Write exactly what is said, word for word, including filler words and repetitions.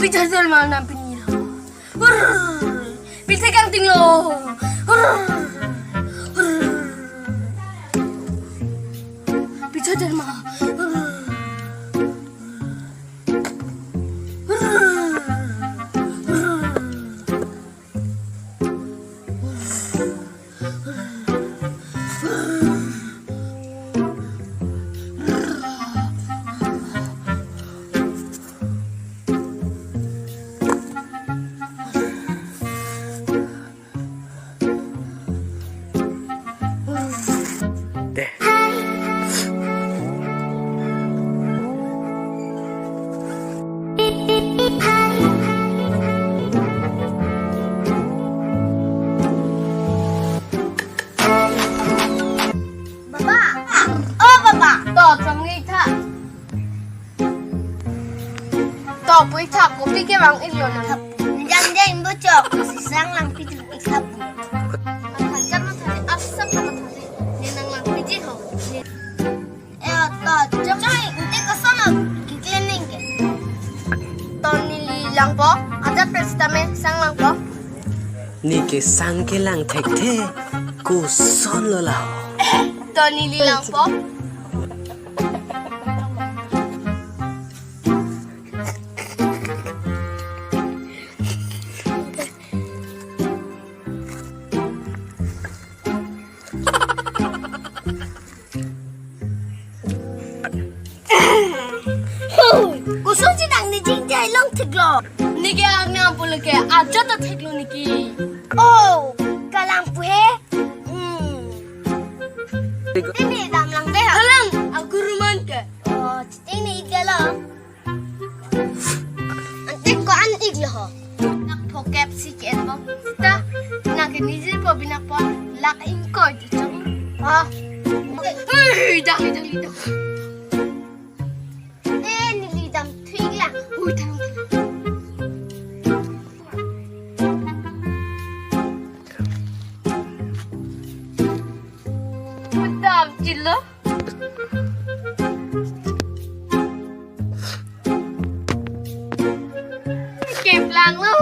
Pi choder ma nang pini lo. Pi thek kangting lo. Pi choder ma. Deh. Baba, oh baba, to chongni tha. To pui tha, kopi kevang-iklo nang. Jang jang imbo chok, si sang langpi chok ikha pu. Matha jam matha le, asap matha le. Ne nang langpiji ho. Eh, to chok chok, inte koson lo keklemnang ke. To neli langpo, ajat pen sitame sang langpo. Ne ke sang kelang thekthe, koson lo la. To neli langpo. Hui, koson si nang ne jingte long theklo. Ne ke ang nang pulo ke ajat ta theklo ne ke. Oh, kalang pu he. Hmm. Ini dam lang deh. Kalang, aku ruman ke. Oh, chiting ne iklo. Ante ko-an iklo ho. Nak phokep si ke-en po. Ta, nak niji po binak po. Lak ingkoi di chong. Ah. Hei, dah, dah, dah. Eh, neli dam thik lang. Ui, thang, thang. Dam chilo. Keplang lo.